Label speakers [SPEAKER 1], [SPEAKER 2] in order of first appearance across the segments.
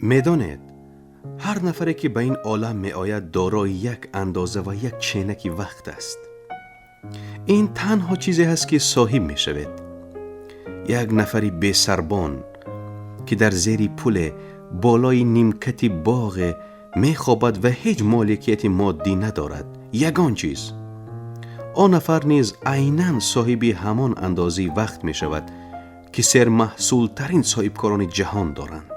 [SPEAKER 1] Медонед, ҳар нафаре, ки ба ин олам меояд, дорои як андоза ва як ченаки вақт аст. Ин танҳо чизе ҳаст, ки соҳиб мешавед. Як нафари бесарбон, ки дар зери пуле болои нимкати боғе мехобад ва ҳеҷ моликияти моддӣ надорад, ягон чиз, он нафар низ айнан соҳиби ҳамон андозаи вақт мешавад, ки сермаҳсултарин соҳибкорони ҷаҳон доранд.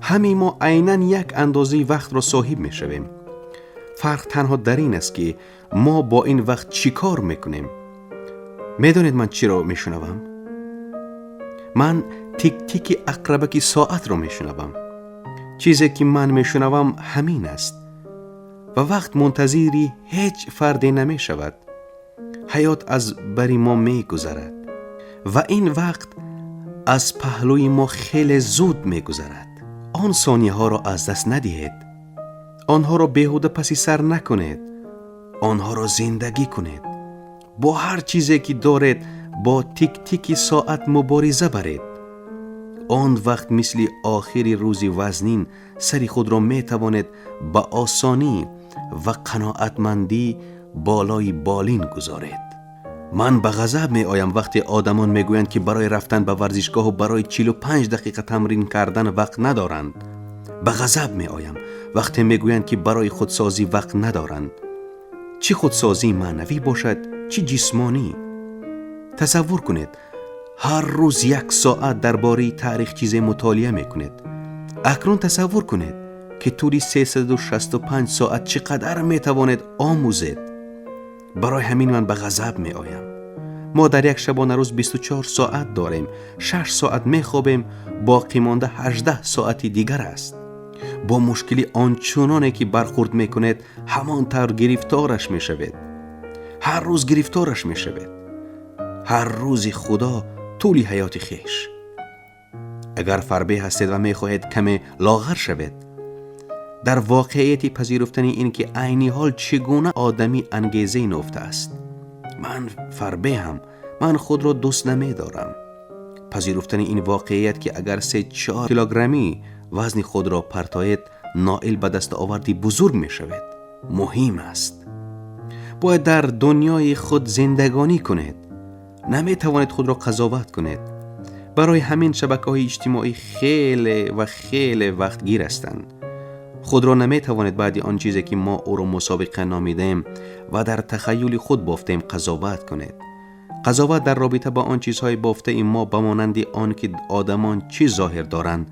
[SPEAKER 1] Ҳамаи мо айнан як андозаи вақтро соҳиб мешавем. Фарқ танҳо дар ин аст, ки мо бо ин вақт чӣ кор мекунем. Медонед, ман чиро мешунавам? Ман тик-тики ақрабаки соатро мешунавам. Чизе, ки ман мешунавам, ҳамин аст. Ва вақт мунтазири ҳеҷ фарде намешавад. Ҳаёт аз бари мо мегузарад ва ин вақт аз паҳлӯи мо хеле зуд мегузарад. Он сонияҳоро аз даст надиҳед, онҳоро беҳуда паси сар накунед, онҳоро зиндагӣ кунед. Бо ҳар чизе, ки доред, бо тик-тики соат мубориза баред. Он вақт мисли охири рӯзи вазнин сари худро метавонед ба осонӣ ва қаноатмандӣ болои болин гузоред. Ман ба ғазаб меоям, вақте одамон мегӯянд, ки барои рафтан ба варзишгоҳу барои 45 дақиқа тамрин кардан вақт надоранд. Ба ғазаб меоям, вақте мегӯянд, ки барои худсозӣ вақт надоранд, чӣ худсозии маънавӣ бошад, чӣ ҷисмонӣ. Тасаввур кунед, ҳар рӯз як соат дар бораи таърих чизе мутолиа мекунед. Акнун тасаввур кунед, ки тӯли 365 соат чӣ қадар метавонед омӯзед. Барои ҳамин ман ба ғазаб меоям. Мо дар як шабонарӯз 24 соат дорем, 6 соат мехобем, боқӣ монда 18 соати дигар аст. Бо мушкили ончуноне, ки бархӯрд мекунед, ҳамон тавр гирифтораш мешавед. Ҳар рӯз гирифтораш мешавед, ҳар рӯзи Худо тӯли ҳаёти хеш. Агар фарбе ҳастед ва мехоҳед каме лоғар шавед, дар воқеияти пазируфтани ин ки айни ҳол чӣ гуна одамӣ ангезаи нуфта аст. Ман фарбеҳам, ман худро дӯст намедорам. Пазируфтани ин воқеият, ки агар 3-4 килограммӣ вазни худро партоед, ноил ба дастоварди бузург мешавед, муҳим аст. Бояд дар дунёи худ зиндагонӣ кунед. Наметавонед худро қазоват кунед. Барои ҳамин шабакаҳои иҷтимоӣ хеле ва хеле вақтгир ҳастанд. Худро наметавонед баъди он чизе, ки мо ӯро мусобиқа номидаем ва дар тахаюли худ бофтаем, қазоват кунед. Қазоват дар робита ба он чизҳои бофтаи мо, ба монанди он ки одамон чӣ зоҳир доранд,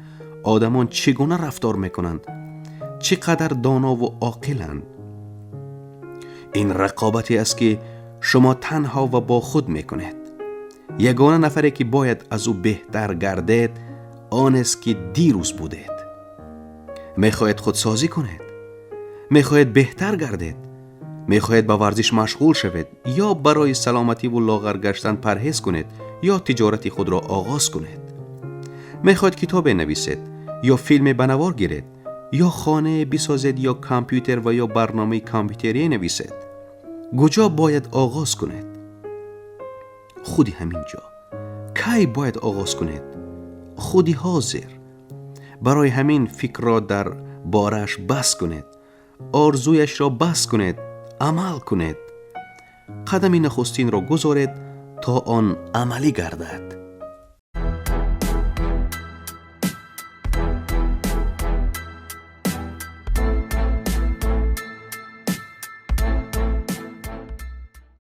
[SPEAKER 1] одамон чӣ гуна рафтор мекунанд, чӣ қадар донову оқиланд, ин рақобате аст, ки шумо танҳо ва бо худ мекунед. Ягона нафаре, ки бояд аз ӯ беҳтар гардед, он аст, ки дирӯз будед. Мехоҳед худсозӣ кунед, мехоҳед беҳтар гардед, мехоҳед ба варзиш машғул шавед ё барои саломативу лоғар гаштан парҳез кунед ё тиҷорати худро оғоз кунед, мехоҳед китобе нависед ё филме ба навор гиред ё хонае бисозед ё компютер ва ё барномаи компютерие нависед, куҷо бояд оғоз кунед? Худи ҳамин ҷо. Кай бояд оғоз кунед? Худи ҳозир. Барои ҳамин фикрро дар борааш бас кунед, орзуяшро бас кунед, амал кунед. Қадами нахустинро гузоред, то он амалӣ гардад.